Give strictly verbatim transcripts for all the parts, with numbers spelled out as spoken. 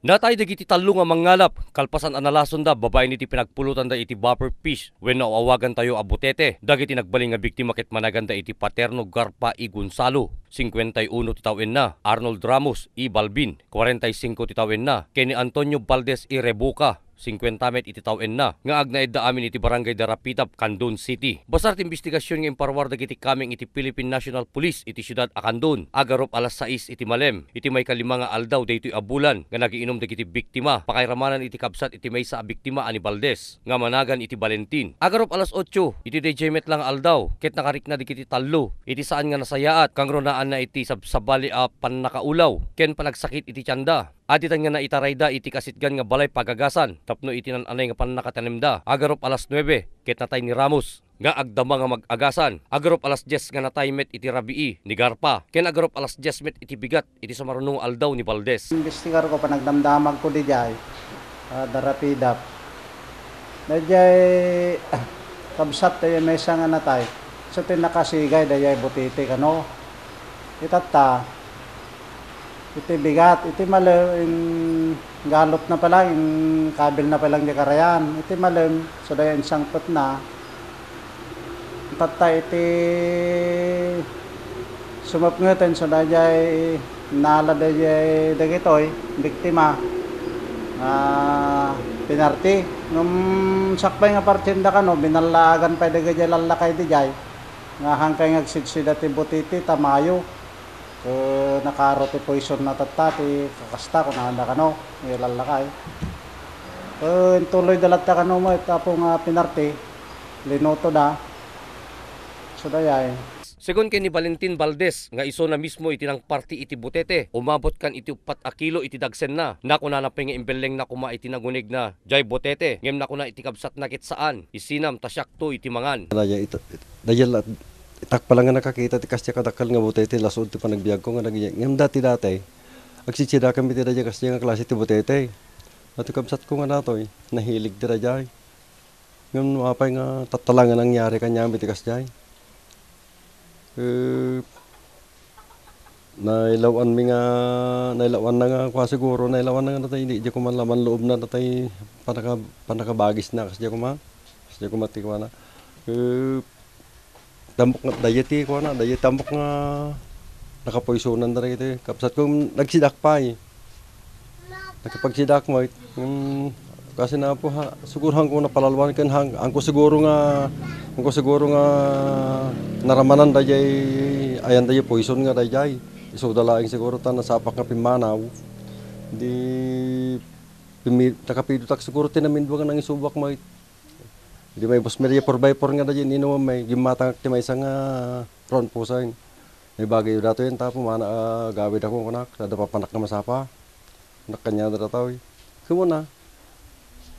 Natay dagiti tallo nga mangngalap, kalpasan a nalasonda babaen iti pinagpulotanda iti buffer fish wenno awagantayo a butete. Dagiti nagbalin nga biktima ket managanda iti Paterno Garpa I. Gonzalo, singkuenta y uno ti tawenna, Arnold Ramos I. Balbin, kuarenta y singko ti tawenna, ken ni Antonio Valdez I. Rebuca, singkuenta met iti tawenna, nga agnaedda amin iti Barangay Darapidap, Candon City. Basar ti imbestigasion nga imparuar dagiti kameng iti Philippine National Police iti siudad a Candon, agarup alas sais iti malem, iti maikalima nga aldaw daytoy a bulan nga nagiinum dagiti biktima, pakairamanan iti kabsat iti maysa a biktima a ni Valdez, nga managan iti Valentin. Agarup alas otso, iti daydiay met la nga aldaw, ket nakarikna dagiti tallo iti saan nga nasayaat, kangrunaanna iti sabsabali a pannakaulaw ken panagsakit iti tianda. Aditan nga naitarayda iti kasitgan nga balay pagagasan tapno iti nan-anay nga pannakatanemda. Agarup alas nuebe, ket natay ni Ramos nga agdama nga mag-agasan. Agarup alas dies nga natay met iti rabii ni Garpa, ken agarup alas dies met iti bigat iti sumaruno nga aldaw ni Valdez. Imbestigarko, panagdamdamagko didiay, ah, Darapidap. Daydiay, kabsat, daydiay maysa nga natay. So, ti nakasigay, daydiay butete kano. Itatta, iti bigat, iti malem, galotna pa lang, kabilna pa lang di karayan. Iti malem, so daydiay insangpetna. Tatta iti sumupngeten, so daydiay nala daydiay dagitoy biktima nga pinarti. Ngem sakbay nga partenda kano, binallaagan pay dagiti lallakay didiay nga hankay nga agsidsida ti butete ta mayo. Ket nakaaro ti poison na tatta ti kakasta, kunada kano, nga lallakay. Ket intuloyda latta kano met, Apo, nga pinarti, linutoda. So, dayay. Segun ken ni Valentin Valdez nga isuna mismo iti nangparti iti butete, umabot kan iti uppat a kilo iti dagsenna. Nakunana pay nga imbellengna koma iti nagunigna jay butete, ngem nakuna iti kabsatna ket saan, isinam ta siakto iti mangan. Dayay ita-, dayay la-, itak pa lang nga nakakita ti kasdiay kadakkel nga butete, lasud ti panagbiagko nga nag-, ngem dati-dati, agsitsidakem iti dayay kasdiay nga klase ti butete. Dati kabsatko nga datoy, nahilig ti dayay. Ngem no apay nga tattalangen nangyari kaniam iti kasdiay? Eh, nailawanmi nga, nailawanna nga kua siguro, nailawanna nga natay, di, di ko man laman loobna natay panaka-, panakabagisna, kasdiay koma. Kasdiay koma ti kuana. Eh, Tambok nga, dayta ti kuana, dayta tambok nga nakapoisonan dagiti kabsatko, nagsidak pay. Nakipagsidak met, mm, kasi na po ha, siguro hangko napalalwan ken hang-, hangko siguro nga, hangko siguro nga naramanan dayay, ayan dayay poison nga dayay. Isuda laeng siguro ta nasapak nga pimmanaw. Di pimi-, nakapidotak siguro ti namindua nga nangisubak met. Di may bus mi dayay four by four nga dayay ininumem, may gimmatangak ti maysa nga round pusayen. May bagay datoy ta pumana a gawid ako kunak, ta adda papanak nga masapa. Nak kaniak datoy. Kumuna.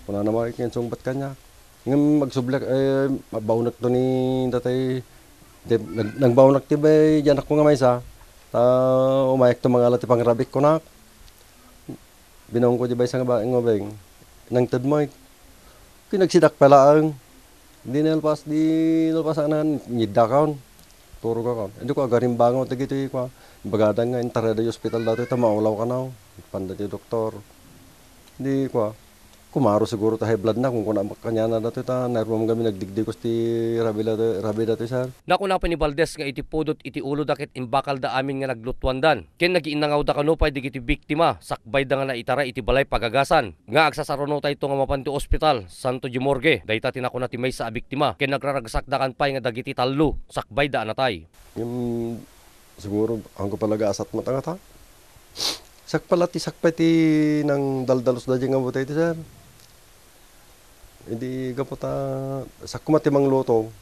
Kunana met nga insungbat kaniak. Ngem agsublak, eh, mabaonak to ni datoy, di, nag-, nagbaonak ti bay, di anakko nga maysa. Ta umayak to mangala ti pangrabik kunak. Binaonko di maysa nga baeng nga ubing. Nangted met. Kinagsidak pay laeng. Di nalpas, di nalpas anan, nyiddakon. Turogakon. Idi ko agarimbangaw dagitoy kua. Ibagada nga intarayda iti ospital datoy ta maulaw kano. Panda ti doktor. Di kua. Kumaro siguro ta high blood na, kun kuna kaniana datoy ta nairumam kami nagdigdigos ti rabi datoy, rabi datoy, sir. Nakuna pay ni Valdez nga iti pudot iti uloda ket imbakalda amin nga naglutuandan. Ken nagiinnangawda kano pay dagiti biktima, sakbayda nga naitaray iti balay pagagasan, nga agsasarunotayto nga mapan ti ospital, santo di morgue, dayta ti nakuna ti maysa a biktima, ken nagraragsakdakan pay nga dagiti tallo, sakbayda a natay. Ngem siguro, angko pala gasat met nga ta. Sakpay la ti, sakpay ti nangdaldalos daydiay nga butete, sir. Idi gapu ta siak koma ti mangluto.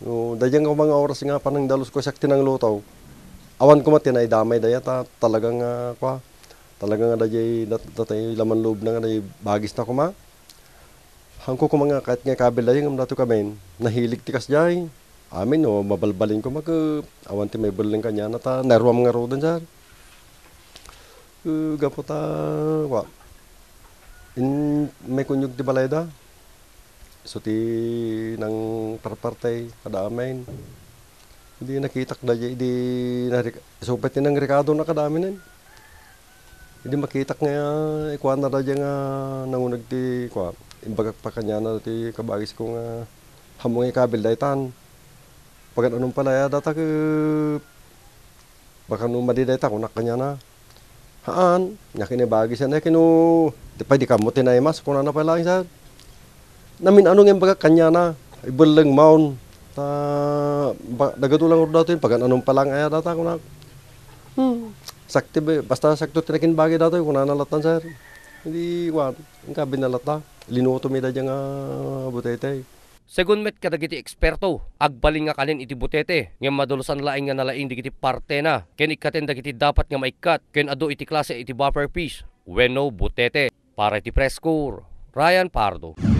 No, daydiay nga koma nga oras nga panangdalos ko siak ti nangluto. Awan koma ti naidamay dayta, talaga nga, kua, talaga nga daydiay dat-, datay laman loob na nga daydiay bagis na koma. Hangko koma nga ket nga kabil daydiay ngem datoy kamin, nahilig ti kasdiay. Amin, no, mabalbalin koma ket awan ti maibelleng kaniana ta naruam ngaruden, sir. Eh, gapu ta, wa, in-, may kunyog ti balayda. So, ti nangparpartay kada amin. Idi nakitak daydiay, idi narik-, so, pay ti nangrekadona kada amin. Di makitak nga ikuan na da nga nanguneg ti kua, imbagak pa kaniana ti kabagisko nga, "Hammong ikabil daytan. Pagan-anom pala ya data ket baka no madi dayta," kunak kaniana. "Haan, nya kinibagi siya na kino, di pay di kammo ti naimas," kunana pay laeng siya. Namin-ano nga imbagak kaniana, ibelleng maon. Ta, ba, dagadu lang datoy, pagan-anom pa lang aya data, kunak. Hmm, sakti be, basta sakto ti nakinbagi datoy, kunana latan, sir. Hindi, kuan, ang kabil na lata. Linuto mi da dyan nga butete. Segun met kadagiti eksperto, agbalin nga kanen iti butete, ngem madulosan laeng nga nalaing dagiti partena, ken ikkaten dagiti dapat nga maikkat, ken adu iti klase iti buffer fish wenno butete. Para iti Press Corps, Ryan Pardo.